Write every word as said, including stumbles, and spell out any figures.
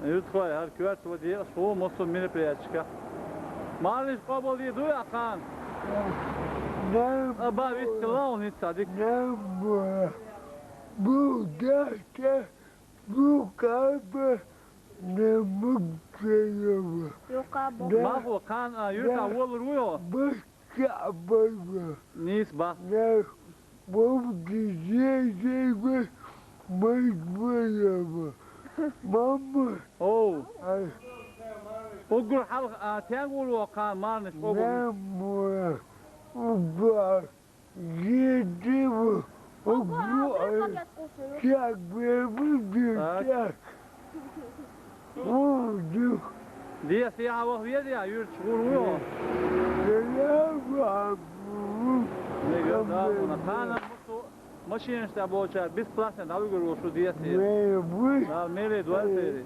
Юртахой, хӀара коьрта ван декъаш ву массо мероприятешка. Марнаш къобалдийр дуй, кхана? Наб-, А, ба, вист лаун хӀинца дика. Наб-, бу дата, бу каба, наб-, бу каба. Юкъа бу. Да. Махо, кхана, а, юртахь Да. волар ву йо? Бу Чаъ байва. Нийса ба. Да, вовчи зезева, майгваява. Мама. Оу. Ай. Уггар хьалха, а, тен гур ву кхана марнаш къобал? Мама. Уггар. Зезева. Уггар, ай. Чагвева, Так. Чаг. Ву, ду. Дехьа ваха веза, юрташ гур ву? Мега да вуна. Кхана машинаш тӀа болчара бесплатно дӀавигар ву шу дехьа. Дала меле дойла церан.